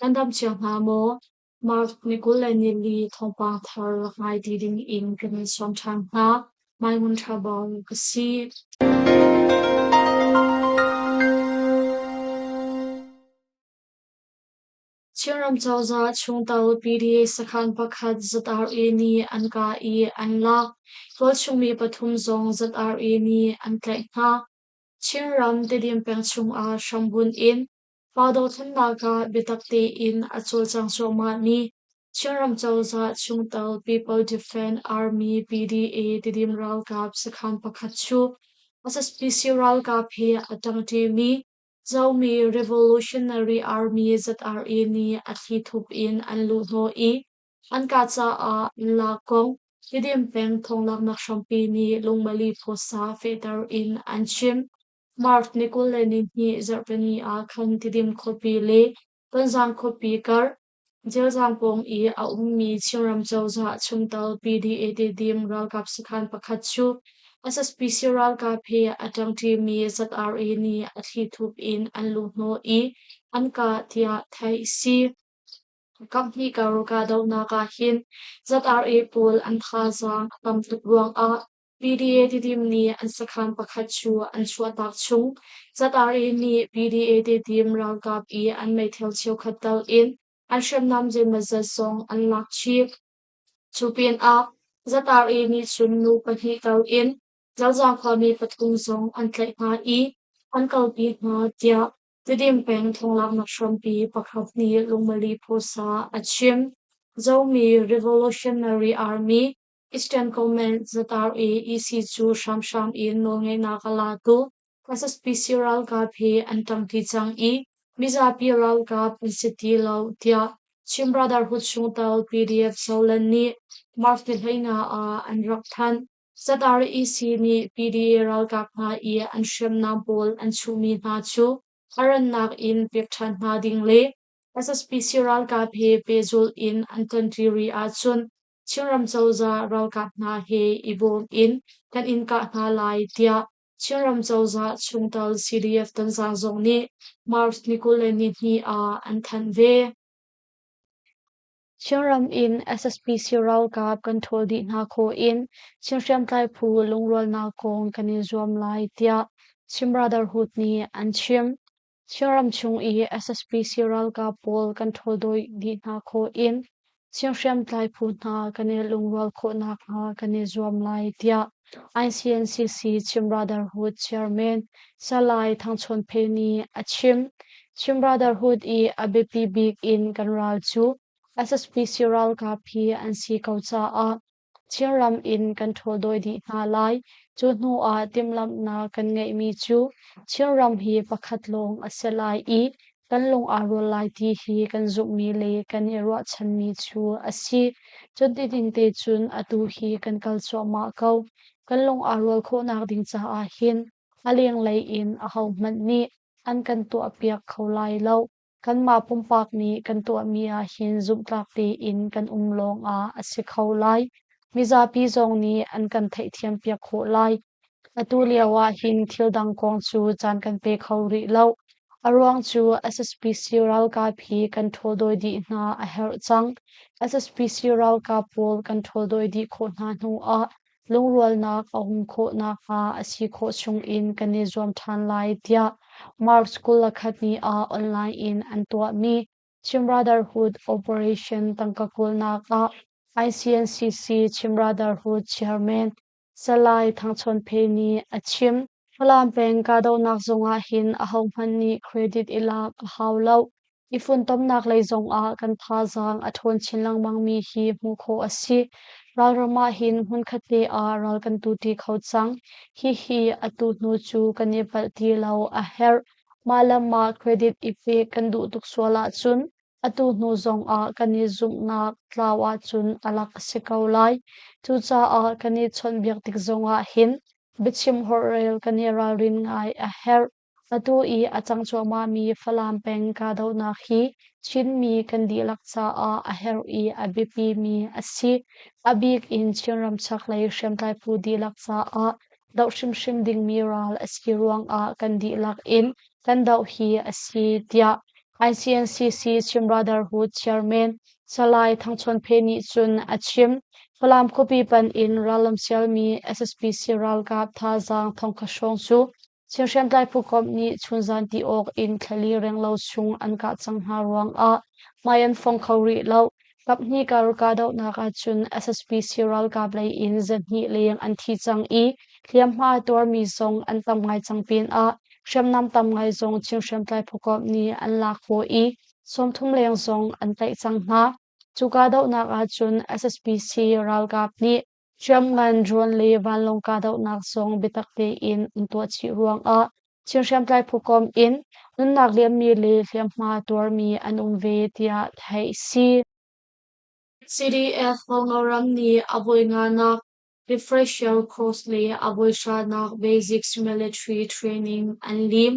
Nan dam cio hna maw? March ni 24 thawngpang thar rak ngai ti ding in kan in sawm ṭhan hna. Mai Ngun Ṭha Bawng ka si. Chinram cozah chungtel PDA sakhan pakhat ZRA nih an kah i an lak. Tualchung mi pathum zong ZRA nih an tlaih hna. Chinram Tedim peng chungah hrambunh in pa dothlennak ah biatak tein a cawlcang cuahmahmi Chinram cozah chungtel People Defence Army PDA Tedim ralkap sakhan pakhat cu SSPC ralkap he a ṭangṭimi Zomi Revolutionary Army ZRA nih a thlithup in an luhhnawh i an kah caah an lak kong Tedim peng thawnglaknak hrampi nih lungmali phuasa fehter in an chim. March ni 22 zarhpini ah khan Tidim khuapi le Tonzang khuapi kar Zelzang pawng i a ummi Chinram cozah chungtel PDA Tedim ralkap sakhan pakhat cu SSPC ralkap he a ṭangṭimi ZRA nih a thlithup in an luhhnawh i an kah tiah theih a si. Kaphnih kar kahdohnak ah hin ZRA pawl an thazaang a tam tuk ruangah PDA Tidim nih an sakhan pakhat cu an chuahtak chung. ZRA nih PDA Tidim ralkap i an meithal cheukhat tal in an hriamnam zeimawzat zong an lak chih. Cu pinah ZRA nih cun nu pahnih tal in Zalzang khuami pathum zong an tlaih hna i an kalpi hna tiah Tidim peng thonglaknak hrampi pakhat nih lungmali phusa a chim. Zomi Revolutionary Army Eastern Command ZRA EC cu hramhram in nawlngeihnak a latu SSPC ralkap he an ṭangṭi cang i mizapi ralkap an si ti lo tiah Chin Brotherhood chungtel PDF Zoland nih March ni 15 ah an rak thanh. ZRA EC nih PDA ralkap hna i an hriamnam pawl an chuhmi hna cu a rannak in pek ṭhan hna ding le SSPC ralkap he pehzulh in an ṭanṭi rih ahcun Chinram cozah ralkap hna he i bawm in kan in kah hna lai tiah Chinram cozah chungtel CDF Tonzang zong nih March ni 22 ah an thanh ve. Chinram in SSPC ralkap kan ṭhawl dih hna khawh in Chin hriamtlai phu lungrualnak kong kan i zuam lai tiah Chin Brotherhood nih an chim. Chinram chung i SSPC ralkap pawl kan ṭhawldawi dih hna khawh in Chin hriamtlai phu hna kan i lungrual khawh nakhnga kan i zuam lai tiah ICNCC Chin Brotherhood Chairman Salai Thang Chawn Phe nih a chim. Chin Brotherhood i a biapi bik in kan ral cu SSPC ralkap hi an si ko caah Chinram in kan ṭhawldawi dih hna lai. Cu hnu ah timhlamhnak kan ngeihmi cu Chinram hi pakhat lawng a si lai i kan lung aa rual lai ti hi kan zumhmi le kan i ruahchanmi cu a si. Cuti ding te cun atu hi kan kal cuahmah ko. Kan lung aa rual khawhnak ding caah hin a lenglei in ahohmanh nih an kan tuahpiak kho lai lo. Kanmah pumpak nih kan tuahmi ahhin zumhtlak tein kan um lawngah a si kho lai. Mizapi zong nih an kan theihthiampiak khawh lai. Atu lio ahhin thil dang kong cu caan kan pe kho rih lo. A ruang cu SSPC ralkap hi kan ṭhawldawi dih hna a herh cang. SSPC ralkap pawl kan ṭhawldawi dih khawh hna hnu ah lungrualnak a um khawh nakhnga a si khawh chungin kan i zuam ṭhan lai tiah March 21 ni ah online in an tuahmi Chin Brotherhood Operation tangka kawlnak ah ICNCC Chin Brotherhood Chairman Salai Thang Chawn Phe nih a chim. Falam peng kahdohnak zongah hin ahohmanh nih credit i lak a hau lo. I funtomnak lei zongah kan thazaang a ṭhawn chin lengmangmi hi hmuh khawh a si. Ralram ah hin hmunkhat te ah ral kan tuṭi kho cang. Hihi atu hnu cu kan i palh ti lo a herh. Mah le mah credit i pek kan duh tuk sual ahcun atu hnu zongah kan i zumhnak tlau ahcun a lak a si ko lai. Cucaah kan i chawnhbiak tik zongah hin biachim holhrel kan i ralrin ngai a herh. Atu i a cang cuahmahmi Falam peng kahdohnak hi Chinmi kan dihlak caah a herh i a biapimi a si. A bik in Chinram chaklei hriamtlai phu dihlak caah doh hrimhrim dingmi ral a si ruangah kan dihlak in kan doh hi a si, tiah. ICNCC Chin Brotherhood Chairman Salai Thang Chawn Phe nih cun a chim. Falam khuapi pan in rallam sialmi SSPC ralkap thazaang thongkhat hrawng cu Chin hriamtlai phukomh nih chunzan ti awk in thlali renglo chung an kah cang hna ruangah hmai an fong kho rih lo. Kaphnih kar kahdohnak ahcun SSPC ralkap lei in zahnih leng an thi cang i hliamhma a tuarmi zong an tam ngai cang pinah hriamnam tam ngai zong Chin hriamtlai phukomh nih an lak khawh i 30 leng zong an tlaih cang hna. Cu kahdohnak ahcun SSPC ralkap nih Hriamngan drone le vanlawng kahdohnak zong biatak tein an tuah chih ruangah Chin hriamtlai phukomh in nunnak liammi le hliamhma tuarmi an um ve tiah theih a si. CDF Hualngoram nih a voi nganak Refresher Course le a voi hranak Basics Military Training an lim.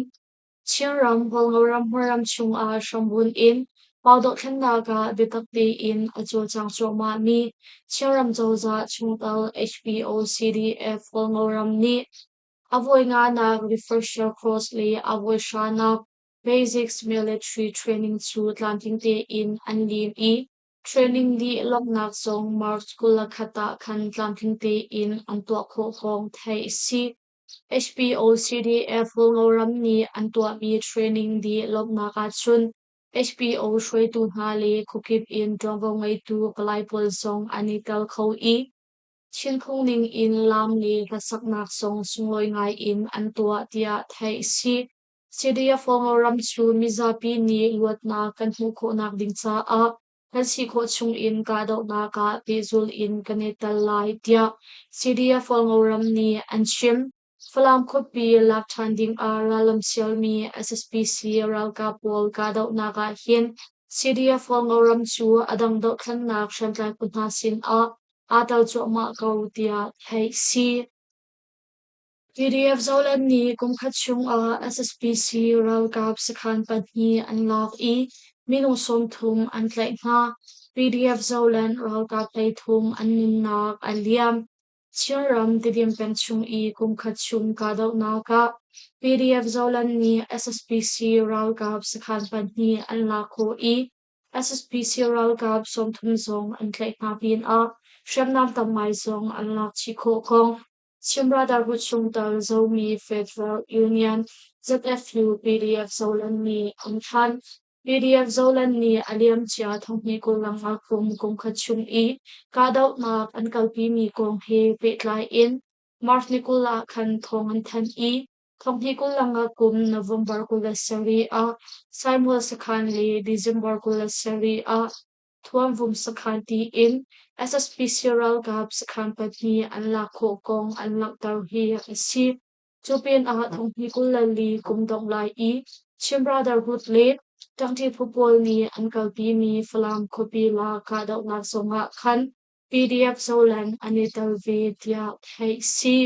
Chinram Hualngoram hmunram chungah hrambunh in pau dohthlennak ah biatak tein a cawlcang cuahmahmi Chinram cozah chungtel HPO CDF Hualngoram nih a voi nganak Refresher Course le a voi hranak Basics Military Training cu tlamtling tein an lim i training dih lawmhnak zong March 21 ah khan tlamtling tein an tuah khawh kong theih a si. HPO-CDF Hualngoram nih an tuahmi training dih lawmhnak ahcun HPO hruaitu hna le khuakip in ṭuanvo ngeitu palai pawl zong an i tel kho i Chinphung ning in laam le hlasaknak zong sunglawi ngai in an tuah tiah theih a si. CDF Hualngoram cu mizapi nih luatnak kan hmuh khawhnak ding caah kan si khawh chungin kahdohnak ah pehzulh in kan i tel lai tiah CDF Hualngoram nih an chim. Falam khuapi lak ṭhan dingah rallam sialmi SSPC ralkap pawl kahdohnak ah hin CDF Hualngoram cu a dang dohthlennak hriamtlai phu hna sinah aa tel cuahmah ko tiah theih si. PDF Zoland nih kumkhat chungah SSPC ralkap sakhan pahnih an lak i minung 30 an tlaih hna. PDF Zoland ralkap 13 an nunnak a liam. Chinram Tidim peng chung i kumkhat chung kahdohnak ah PDF Zoland nih SSPC ralkap sakhan pahnih an lak khawh i SSPC ralkap 30 zong an tlaih hna pinah hriamnam tam ngai zong an lak chih khawh kong Chin Brotherhood chungtel Zomi Federal Union ZFU PDF Zoland nih an thanh. PDF Zoland nih a liamcia thonghnih 25 kum kumkhat chung i kahdohnak an kalpimi kong he pehtlai in March ni 20 ah khan thawng an thanh i thonghnih 25 kum November 27 ah Saimual sakhan le December 27 ah Thuamvum sakhan tiin SSPC ralkap sakhan pahnih an lak khawh kong an langhter hi a si. Cu pinah thonghnih 24 kum dongh lai i Chin Brotherhood le ṭangṭi phu pawl nih an kalpimi Falam khuapi lak kahdohnak zongah khan PDF Zoland an i tel ve tiah theih si.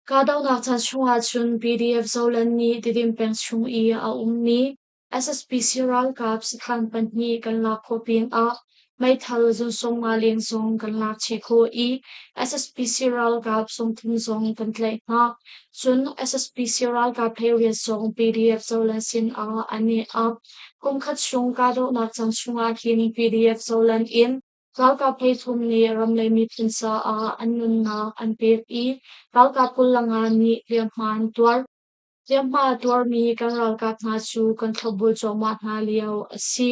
Kahdohnak caan chungah cun PDF Zoland nih Tidim peng chung i a ummi SSPC ralkap sakhan pahnih kan lak khawh pinah meithal zun 50 leng zong kan lak chih khawh i SSPC ralkap 30 zong kan tlaih hna. Cun SSPC ralkap 18 zong PDF Zoland sin ah an i ap. Kumkhat chung kahdohnak caan chungah hin PDF Zoland in ralkap 33 nih ram le miphun caah an nunnak an pek i ralkap 25 nih hliamhma an tuar. Hliamhma a tuarmi kan ralkap hna cu kan thlopbul cuahmah hna lio a si.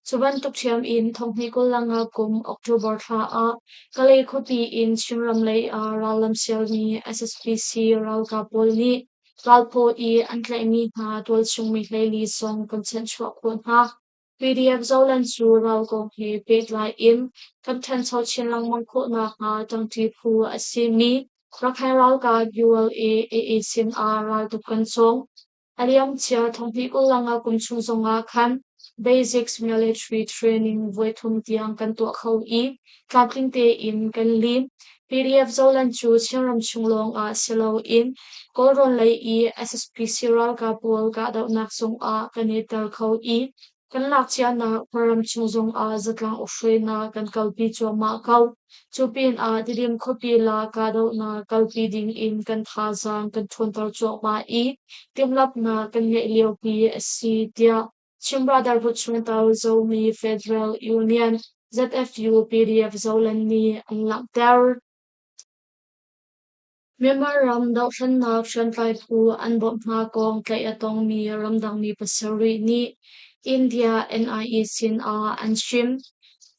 Cu bantuk ṭhiam in thonghnih 25 kum October thla ah Kalay khuapi in Chinram lei ah rallam sialmi SSPC ralkap pawl nih ralphaw i an tlaihmi hna tualchung mi 14 zong kan chanhchuah khawh hna. PDF Zoland cu ral kong he pehtlai in kan ṭhancho chin lengmang khawh nakhnga ṭangṭi phu a simi Rakhine ralkap ULA AA sinah raltuk kan cawng. A liamcia thonghnih 25 kum chung zongah khan Basics Military Training voithum tiang kan tuah kho i tlamtling tein kan lim. PDF Zoland cu Chinram chung lawngah si loin Kawlrawn lei i SSPC ralkap pawl kahdohnak zongah kan i tel kho i. Kan ngakchianak hmaram chung zongah zatlang ukhruainak kan kalpi cuahmah ko. Cu pinah Tidim khuapi la kahdohnak kalpi dingin kan thazaang kan ṭhawnter cuahmah i timhlamhnak kan ngeih liopi a si, tiah Chin Brotherhood chungtel Zomi Federal Union ZFU PDF Zoland nih an langhter. Myanmar ram dohthlennak hriamtlai phu an bawmh hna kong tlaih a tongmi ramdangmi pasarih nih India NIA sin ah an chim.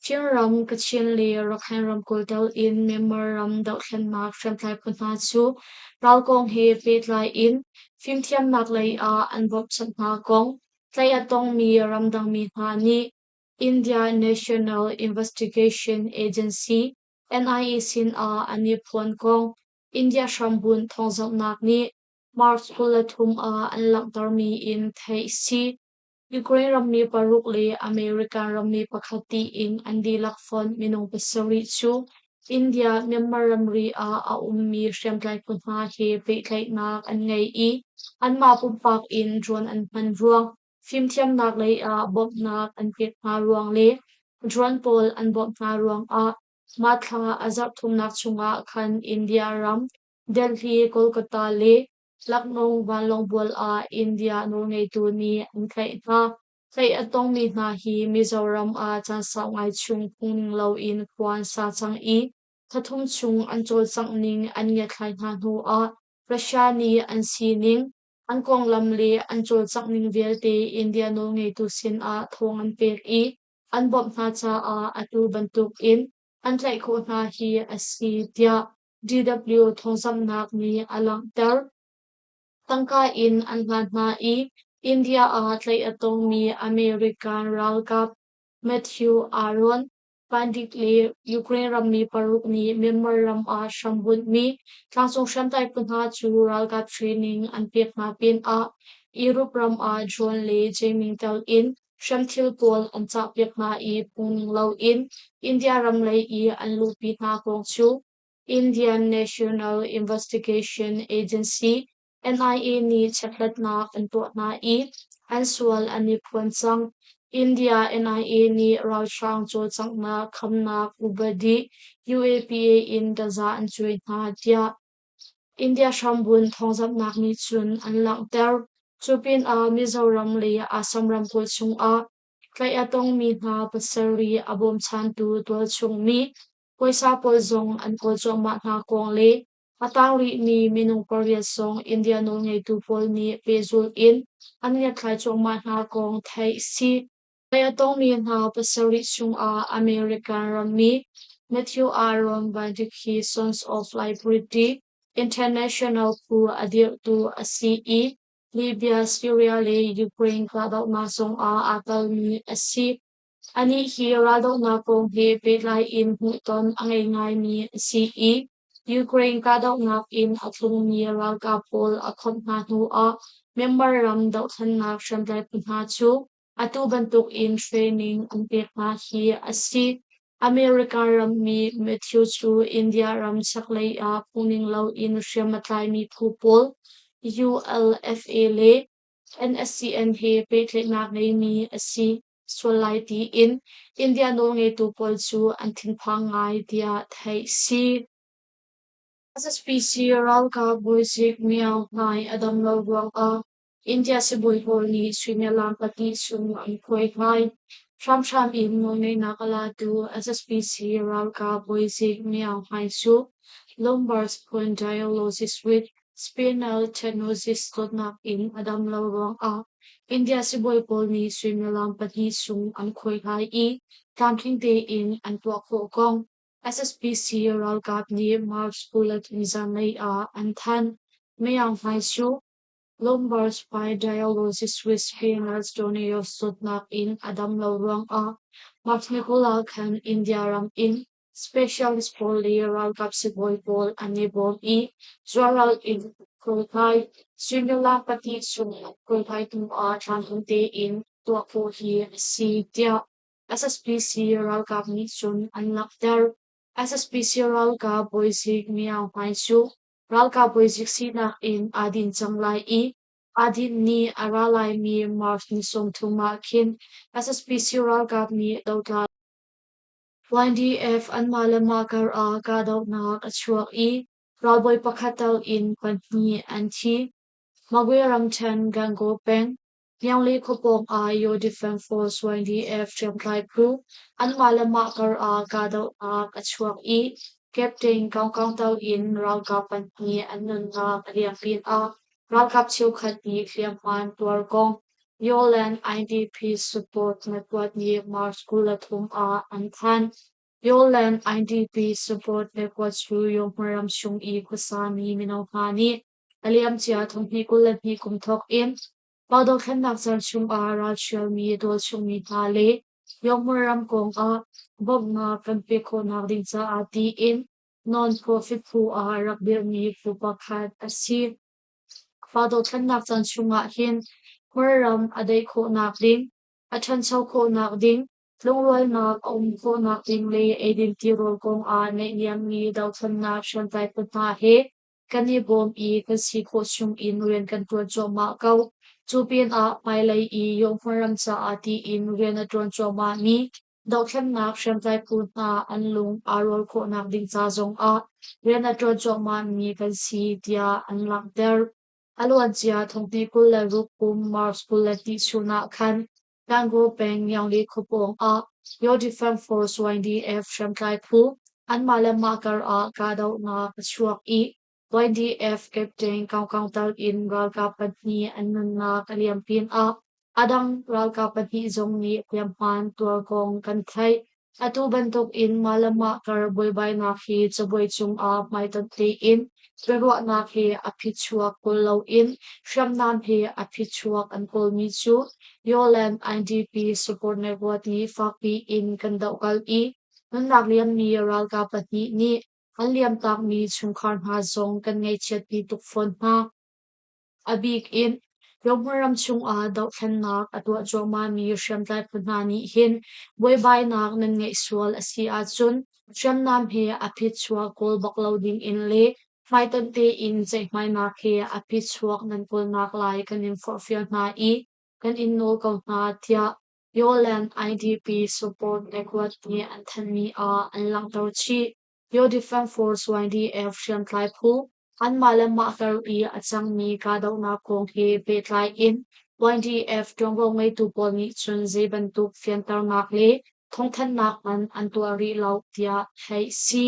Chinram, Kachin le Rakhine ramkulh tel in Myanmar ram dohthlennak hriamtlai phu hna cu ral kong he pehtlai in fimthiamnak lei ah an bawmhchanh hna kong tlaih a tongmi ramdangmi hna nih India National Investigation Agency NIA sinah an i phuan kong India hrambunh thawngzamhnak nih March 23 ah an langhtermi in theih a si. Ukraine rammi paruk le American rammi pakhat tiin an dihlak fonh minung pasarih cu India Myanmar ramri ah a ummi hriamtlai phu hna he pehtlaihnak an ngei i anmah pumpak in drone an hman ruang fimthiamnak lei ah bawmhnak an pek hna ruang le drone pawl an bawmh hna ruangah mah thla a zarh thumnak chungah khan India ram Delhi, Kolkata le Lucknow vanlawng bual ah India nawlngeitu nih an tlaih hna. Tlaih a tongmi hna hi Mizoram ah caan sau ngai chung phungning loin khua an sa cang i thla thum chung an cawlcangh ning an ngiatthlai hna hnuah Russia nih an sining An konglam le an cawlcangh ning vialte India nawlngeitu sinah thawng an pek i an bawmh hna caah atu bantukin an tlaih khawh hna hi a si, tiah DW thawngzamhnak nih a langhter. Tangka in an hlan hna i India ah tlaih a tongmi American ralkap Matthew Aaron Pandit le Ukraine rammi paruk nih Myanmar ram ah hrambunhmi tlangcung hriamtlai phu hna cu ralkap training an pek hna pinah Europe ram ah drone le jamming tel in hriamthil pawl an cahpiak hna i phungning loin India ram lei i an luhpi hna kong cu Indian National Investigation Agency NIA nih chekhlatnak an tuah hna i an sual an i phuan cang. India NIA nih ralhrang cawlcanghnak khamnak upadi UAPA in taza an cuai hna tiah India hrambunh thawngzamhnak nih cun an langhter. Cu pinah Mizoram le Assam ramkulh chungah tlaih a tongmi hna pasarih a bawmchantu tualchung mi puaisa pawl zong an kawl cuahmah hna kong le A tang rihmi minung pariat zong India nawlngeitu pawl nih pehzulh in an ngiatthlai cuahmah hna kong theih a si. Tlaih a tongmi hna pasarih chungah American rammi Matthew Aaron Bandic hi Sons of Liberty International phu a dirhtu a si i Libya, Syria le Ukraine kahdohnak zongah aa telmi a si. Anih hi raldohnak kong he pehtlai in hmuhton a ngei ngaimi a si i Ukraine kahdohnak in a tlungmi ralkap pawl a khawmh hna hnuah Myanmar ram dohthlennak hriamtlai phu hna cu atu bantukin training an pek hna hi a si. America rammi Matthew cu India ram chaklei ah phungning loin hriam a tlaimi phu pawl ULFA le NSCN he pehtlaihnak ngeimi a si sual lai tiin India nawlngeitu pawl cu an thinphang ngai tiah theih a si. SSPC ralkap bawizik Myo Hlaing a dam lo ruangah India sibawi pawl nih suimilam pahnih chung an khuai hlai. Hramhram in nawlngeihnak a latu SSPC ralkap bawizik Myo Hlaing cu lumbar spondylosis with Spinal stenosis zawtnak in a dam lo ruangah India sibawi pawl nih suimilam pahnih chung an khuaihlai i tlamtling tein an tuah khawh kong SSPC ralkap nih March 20 zanlei ah an thanh. Myanmar hmaisu Lumbar spondylosis with spinal stenosis zawtnak in a dam lo ruangah March ni 20 ah khan India ram in Specialist pawl le ralkap sibawi pawl an i bawm i zualral in khualkai suimilam pahnih chung khualkai hnu ah tlamtling tein tuah khawh hi a si tiah SSPC ralkap nih cun an langhter. SSPC ralkap bawizik Myo Hlaing cu ralkap bawizik sinak in aa din cang lai i Aa dinh ni a ra laimi March ni 30 ah khin SSPC ralkap nih dotla YDF anmah le mah kar ah kahdohnak a chuak i ralbawi pakhat tal in pahnih an thi. Magwe ramṭhen Gangaw peng, Hniangle khua pawng ah Yaw Defense Force YDF hriamtlai phu anmah le mah kar ah kahdohnak a chuak i Captain Kaung Kaung tal in ralkap pahnih an nunnak a liam pinah ralkap cheukhat nih hliamhma an tuar kong Yawland IDP Support Network nih March 23 ah an thanh. Yawland IDP Support Network cu Yawhmun ram chung i khuasami mino hna nih a liamcia 2022 kum thawk in mah dothlennak caan chungah ralhrialmi tualchungmi hna le Yawhmun ram kong ah bawmhnak kan pek khawhnak ding caah tiin non-profit phu ah rak dirhmi phu pakhat a si. Fa dothlennak caan chungah hin Kawlram a daih khawhnak ding, a ṭhancho khawhnak ding, lungrualnak a um khawhnak ding le eidin tirawl kong ah naihniammi dothlennak hriamtlai phu hna he kan i bawm i kan si khawh chung in rian kan ṭuan cuahmah ko. Cu pinah hmailei i Yawhmun ram caah tiin rian a ṭuan cuahmahmi dohthlennak hriamtlai phu hna an lung aa rual khawhnak ding ca zongah rian a ṭuan cuahmahmi kan si tiah an langhter. A luancia thonghnih 26 kum March 22 chun ah khan Gangaw peng Yangle khuapawng ah Yaw Defense Force YDF hriamtlai phu anmah le mah kar ah kahdohnak a chuak i YDF Captain Kaung Kaung Tal in ralkap pahnih an nunnak a liam pinah a dang ralkap pahnih zong nih hliamhma an tuar kong kan theih. Atu bantuk in mah le mah kar buaibainak hi cabuai cungah hmaitonh tein biaruahnak he a phichuak kawl loin hriamnam he a phichuak an kawlmi cu Yawland IDP Support Network nih fakpi in kan dohkal i nunnak liammi ralkap pahnih nih an liamtakmi chungkhar hna zong kan ngaihchiatpi tuk fawn hna. A bik in Rohmun ram chungah dohthlennak a tuah cuahmahmi hriamtlai phu hna nih hin buaibainak nan ngeih sual a si ahcun hriamnam he a phichuak kawl bak lo dingin le hmaitonh tein ceihmainak he a phichuak nan kawlnak lai kan in forhfial hna i kan in nawl ko hna tiah Yawland IDP Support Network nih an thanhmi ah an langhter chih. Yaw Defense Force YDF hriamtlai phu anmah le mah kar i a cangmi kahdohnak kong he pehtlai in YDF ṭuanvo ngeitu pawl nih cun zei bantuk fianternak le thawngthanhnak hmanh an tuah rih lo tiah theih si.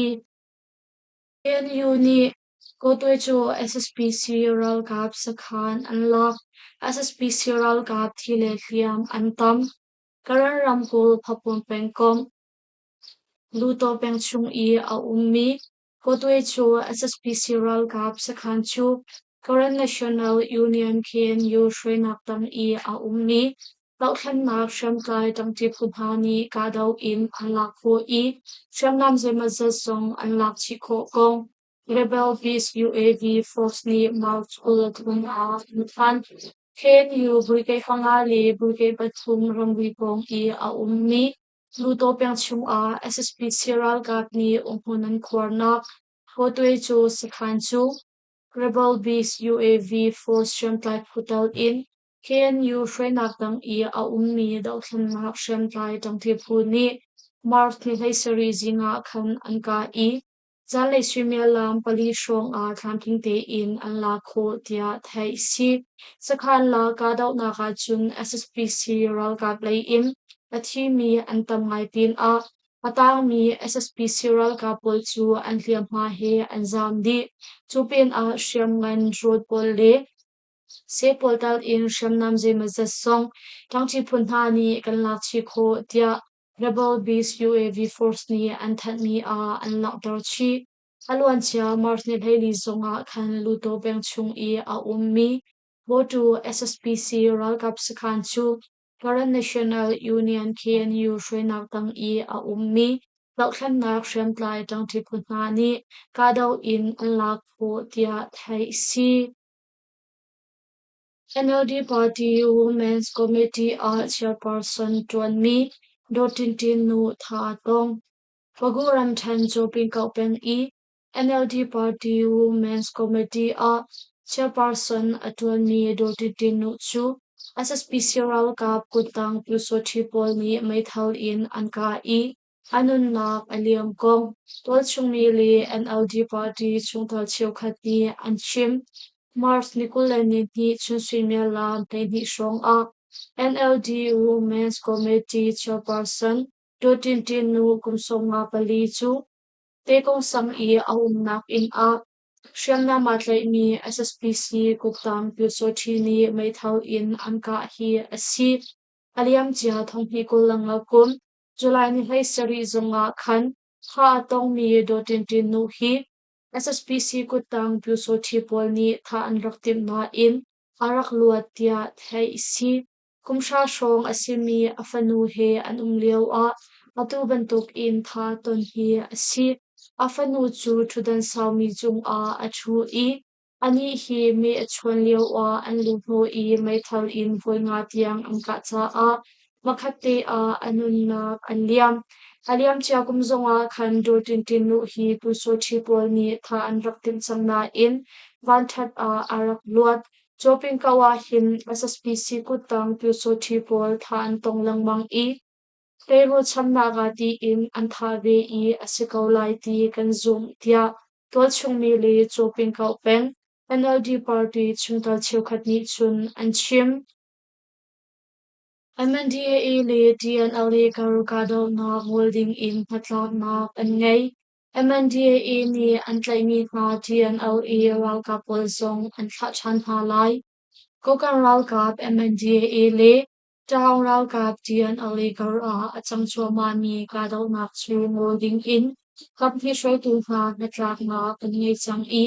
KNU nih Kawtuai cu SSPC ralkap sakhan an lak. SSPC ralkap thi le hliam an tam. Karen ramkulh Phapun pengkomh Lutaw peng chung i a ummi Kawtuai cu SSPC ralkap sakhan cu Karen National Union KNU hruainak tang i a ummi dohthlennak hriamtlai ṭangṭi phu hna nih kahdoh in an lak khawh i hriamnam zeimawzat zong an lak chih khawh kong Rebel Beast UAV Force nih March 23 ah an thanh. KNU Brigade 5 le Brigade 3 ramri pawng i a ummi Lutaw peng chungah SSPC ralkap nih umhmun an khuarnak Hawtuai cu sakhan cu Rebel Beast UAV Force hriamtlai phu tal in KNU hruainak tang i a ummi dohthlennak hriamtlai ṭangṭi phu nih March ni 17 zing ah khan an kah i zanlei suimilam 4 hrawng ah tlamtling tein an lak khawh tiah theih a si. Sakhan la kahdohnak ahcun SSPC ralkap lei in a thimi an tam ngai pinah a tangmi SSPC ralkap pawl cu an hliamhma he an zaam dih. Cu pinah hriamngan road pawl le Seh pawl tal in hriamnam zeimawzat zong ṭangṭi phu hna nih kan lak chih khawh tiah Rebel Beast UAV Force nih an thanhmi ah an langhter chih. A luancia March ni 14 zongah khan Lutaw peng chung i a ummi Bawtu SSPC ralkap sakhan cu Karen National Union KNU hruainak tang i a ummi dohthlennak hriamtlai ṭangṭi phu hna nih kahdoh in an lak khawh tiah theih a si. NLD Party Women's Committee ah chairperson ṭuanmi Daw Tin Tin nu tha a tong. Pagu ramṭhen Cawpingkoh peng i NLD Party Women's Committee ah Chairperson a ṭuanmi Daw Tin Nu cu SSPC ralkap kuttang Pyusawhti pawl nih meithal in an kah i a nunnak a liam kong tualchungmi le NLD party chungtel cheukhat nih an chim. March ni 22 chun suimilam 12 hrawng ah NLD Women's Committee Chairperson Daw Tin Tin Nu kum 54 cu Tekong sang i a umnak inn ah hriamnam aa tlaihmi SSPC kuttang Pyusawhti nih meithal in an kah hi a si. A liamcia thonghnih 25 kum July ni 17 zongah khan thah a tongmi Daw Tin Tin Nu hi SSPC kuttang Pyusawhti pawl nih thah an rak timh nain a rak luat tiah theih a si. Kum hra hrawng a simi a fanu he an um lioah atu bantukin tha ton hi a si. A fanu cu ṭhutdan saumi cungah a ṭhu i anih hi meh a chuan lioah an luhhnawh i meithal in voi nga tiang an kah caah hmakhatte ah a nunnak an liam. A liamcia kum zongah khan Daw Tin Tin Nu hi Pyusawṭhi pawl nih thah an rak timh cang nain vanṭhat ah a rak luat. Cawping ko ahhin SSPC kuttang Pyusawṭhi pawl thah an tong lengmang i teirul chamnak ah tiin an thah ve i a si ko lai ti kan zumh tiah tualchungmi le Cawping ko peng NLD party chungtel cheukhat nih cun an chim. MNDAA le TNLA kar kahdohnak ngol ding in hnatlaknak an ngei. MNDAA nih an tlaihmi hna TNLA ralkap pawl zong an thlah ṭhan hna lai. Kokang ralkap MNDAA le Taung ralkap TNLA kar ah a cang cuahmahmi kahdohnak cu ngol ding in kaphnih hruaitu hna hnatlaknak an ngei cang i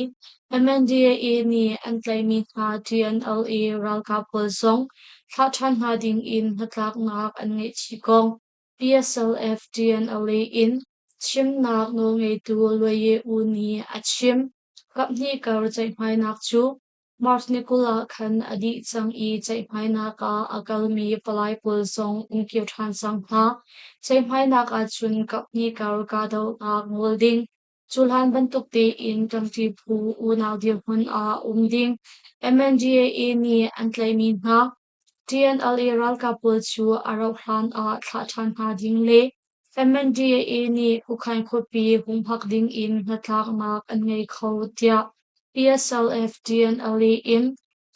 MNDAA nih an tlaihmi hna TNLA ralkap pawl zong thlah ṭhan hna ding in hnatlaknak an ngeih chih kong PSLF TNLA in chimnak nawlngeitu Lwe U nih a chim. Kaphnih kar ceihmainak cu March ni 20 ah khan a dih cang i ceihmainak ah a kalmi palai pawl zong an kir ṭhan cang hna. Ceihmainak ahcun kaphnih kar kahdohnak ngol ding, cuhlan bantuk tein ṭangṭi phu unau dirhmun ah um ding, MNDAA nih an tlaihmi hna TNLA ralkap pawl cu a rauhhlan ah thlah ṭhan hna ding le MNDAA nih Kukhain khuapi humhak ding in hnatlaknak an ngei kho tiah PSLF TNLA in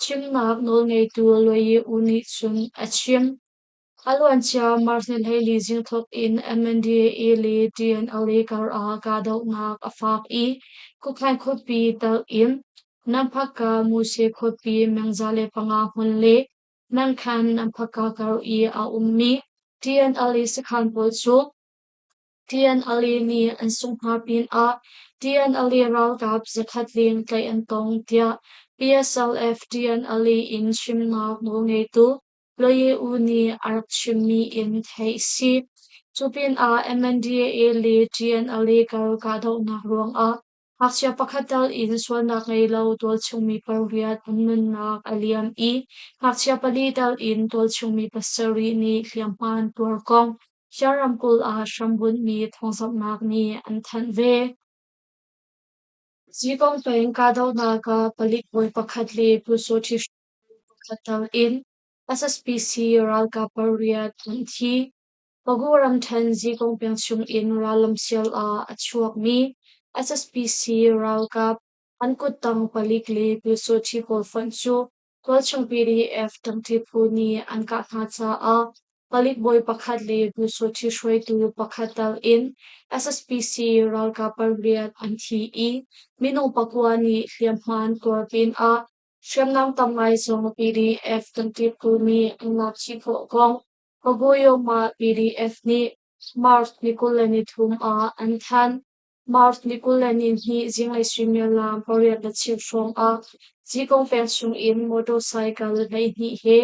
chimnak nawlngeitu Lwe U nih cun a chim. A luancia March ni 14 zingthawk in MNDAA le TNLA karah kahdohnak a fak i Kukhain khuapi telh in Namphaka Muse khuapi meng 105 hmun le Mangkhan Namphaka kar i a ummi TNLA sakhan pawl cu TNLA nih an sungh hna pinah TNLA ralkap 100 leng tlaih an tong tiah PSLF TNLA in chimnak nawlngeitu Lwe U nih a rak chimmi in theih a si. Cu pinah MNDAA le TNLA kar kahdohnak ruangah ngakchia pakhat tal in sualnak ngei lo tualchungmi pariat an nunnak a liam i ngakchia pali tal in tualchungmi pasarih nih hliamhma an tuar kong Shan ramkulh ah hrambunhmi thawngzamhnak nih an thanh ve. Zikong peng kahdohnak ah palik bawi pakhat le Pyusawhti pakhat tal in SSPC ralkap pariat an thi. Pagu ramṭhen Zikong peng chungin rallamsial ah a chuakmi SSPC ralkap an kuttang palik le Pyusawhti pawl fonh cu tualchung PDF ṭangṭi phu nih an kah hna caah palik bawi pakhat le Pyusawhti hruaitu pakhat tal in SSPC ralkap pariat an thi i minung pakua nih hliamhma an tuar pinah Hriamnam tam ngai zong PDF ṭangṭi phu nih an lak chih khawh kong Kawbuyoma PDF nih March ni 23 ah an thanh. March ni 22 zinglei suimilam 8:15 hrawng ah Zikong peng chungin motorcycle 12 he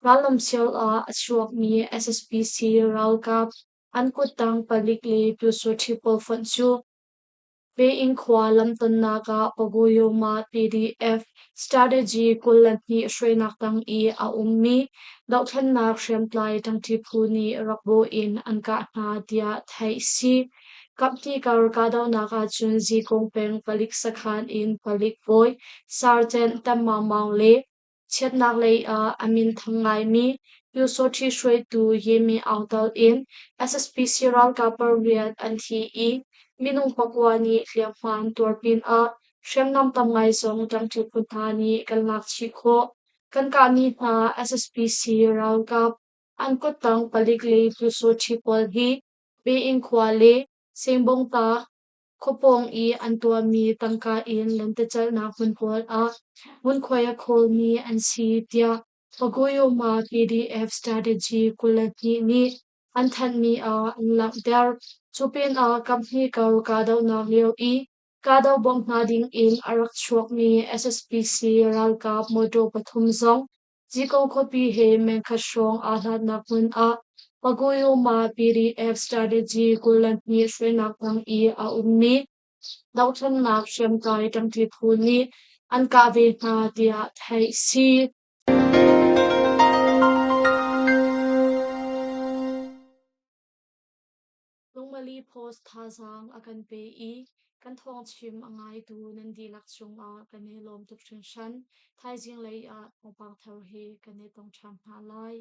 rallamsial ah a chuakmi SSPC ralkap an kuttang palik le Pyusawhti pawl fonh cu Peing khua lamtonnak ah Paguyoma PDF Strategy 22 hruainak tang i a ummi dohthlennak hriamtlai ṭangṭi phu nih rak bawh in an kah hna tiah theih si. Kaphnih kar kahdohnak ahcun Zikong peng palik sakhan in palik bawi Sergeant Tam Maung Maung le chiatnak lei ah a minthang ngaimi Pyusawhti hruaitu Ye Min Aung tal in SSPC ralkap pariat an thi i minung pakua nih hliamhma an tuar pinah hriamnam tam ngai zong ṭangṭi phu hna nih kan lak chih khawh. Kan kahmi hna SSPC ralkap an kuttang palik le Pyusawhti pawl hi Bein khua le Sengbongta khuapawng i an tuahmi tangka in lentecelhnak hmun pawl ah ngunkhuai a khawlmi an si tiah Pagoyoma PDF Strategy 22 nih an thanhmi ah an langhter. Cu pinah kaphnih kar kahdohnak lio i kahdoh bawmh hna ding in a rak chuakmi SSPC ralkap mawṭaw pathum zong Ziko khuapi he meng khat hrawng aa hlatnak hmun ah Pagoyoma PDF Strategy 22 hruainak tang i a ummi dohthlennak hriamtlai ṭangṭi phu nih an kah ve hna tiah theih si. Lungmali Post thazaang a kan pe i kan thawngchim a ngaitu nan dihlak cungah kan i lawm tuk hringhran. Thaizing lei ah thawngpang thar he kan i tong ṭhan hna lai.